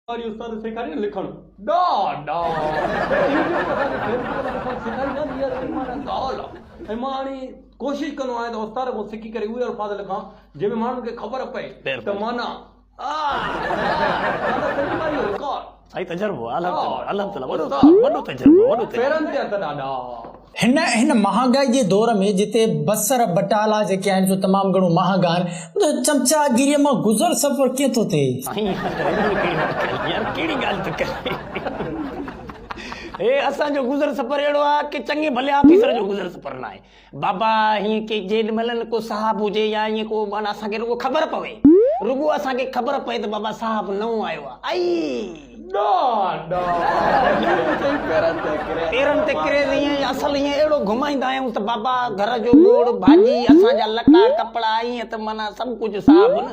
واري استاد سيکاري نه لکڻ ڏا ڏا اهو جيڪو اسان کي فيسبڪ تي لکڻ سيکاريندا آهن اها ته معنيٰ ڳالهه آهي ۽ مان هاڻي ڪوشش ڪندو آهيان ته استاد کان سکي ڪري اهي الفاظ لکان جنهن ۾ ماڻهن کي خبر پئي ته معنيٰ معنيٰ سنڌي واري رڪارڊ. سائين تجربو آ الحمدلله الحمدلله وڏو وڏو تجربو وڏو تجربو. پيرن تي هٿ ڏاڏا. هن هن مهانگائي جي دور ۾ جتي بصر بٽالا جيڪي آهن سو تمام گهڻو مهانگا آهن ته چمچا گيريء مان گذر سفر ڪيئن ٿو ٿئي؟ سائين يار اهڙي ڪهڙي ڳالهه ڪرين يار ڪهڙي ڳالهه ٿو ڪرين هي اسان جو گذر سفر اهڙو آهي ڪي چڱي ڀلي آفيسر جو گذر سفر ناهي بابا هيئن ڪي جيڏ مهل نه ڪو صاحب هجي يا ائين ڪو معنيٰ اسان کي رڳو خبر پوي رڳو اسان کي خبر پئي ته بابا صاحب نئون آيو آ ائي. پيرن تي ڪري ائين اصل ائين اهڙو گهمائيندا آهيون ته بابا گهر جو ٻوڙ ڀاڄي اسان جا لٽا ڪپڙا ائين ته معنيٰ سڀ ڪجهه صاحب نه.